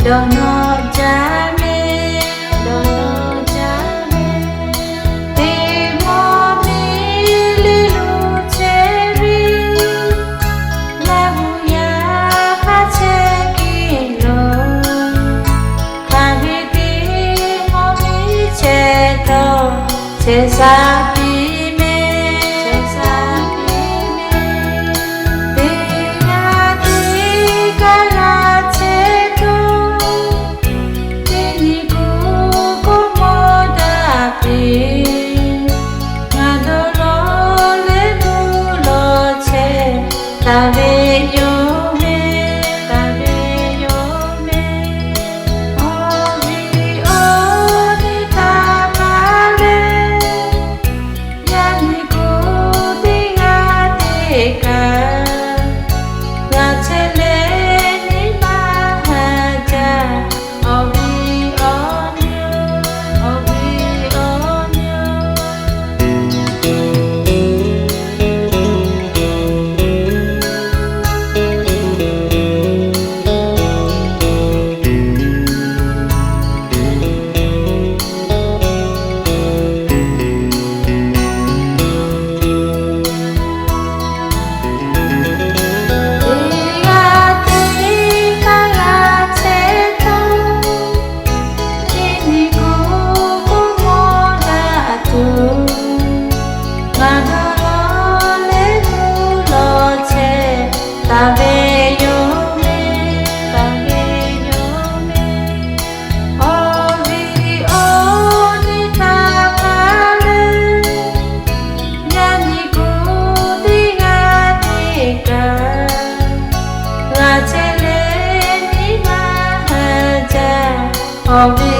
Dawˇ nawˇ jaˇ mehˍ, dawˇ nawˇ jaˇ mehˍ. Teˇ mawˇ miˬ le lo chehˇ ve, Laˇ huˍ yaˇ hk'aˇ chehˇ kiˬ lo, hk'aˬ ve teˇ mawˇ miˬ chehˇ htawˇ, chehˇ shaˍ piˇ mehˍ, chehˇ shaˍ piˇ mehˍ. Teˇ g'aˇ teˇ g'aˇ g'a chehˇ htawˇ, teˇ nyi kuˬ k'oˆ mawˇ daꞈ piˇ. Ngaˬ dawˇ lawˇ leh mvuhˇ lawˇ chehˇ taˍ ve yoˬ mehˍ, taˍ ve yoˬ mehˍ. Awˬ viˉ awˬ nyi htaꞈ pa leh, yaˇ nyi kuˬ teˇ g'aˇ teˇ kaꞈ, g'a chehˇ leh nyi ma haˍ jaˇ. Awˬ viˉ awˬ nyi, awˬ viˉ awˬ nyi. Teˇ g'aˇ teˇ g'aˇ g'a chehˇ htawˇ, teˇ nyi kuˬ k'oˆ mawˇ daꞈ tuˬ, ngaˬ dawˇ lawˇ leh mvuhˇ lawˇ chehˇ taˍ ve yoˬ mehˍ, taˍ ve yoˬ mehˍ. Awˬ viˉ awˬ nyi htaꞈ pa leh, yaˇ nyi kuˬ teˇ g'aˇ teˇ kaꞈ, g'a chehˇ leh nyi ma haˍ jaˇ. Awˬ viˉ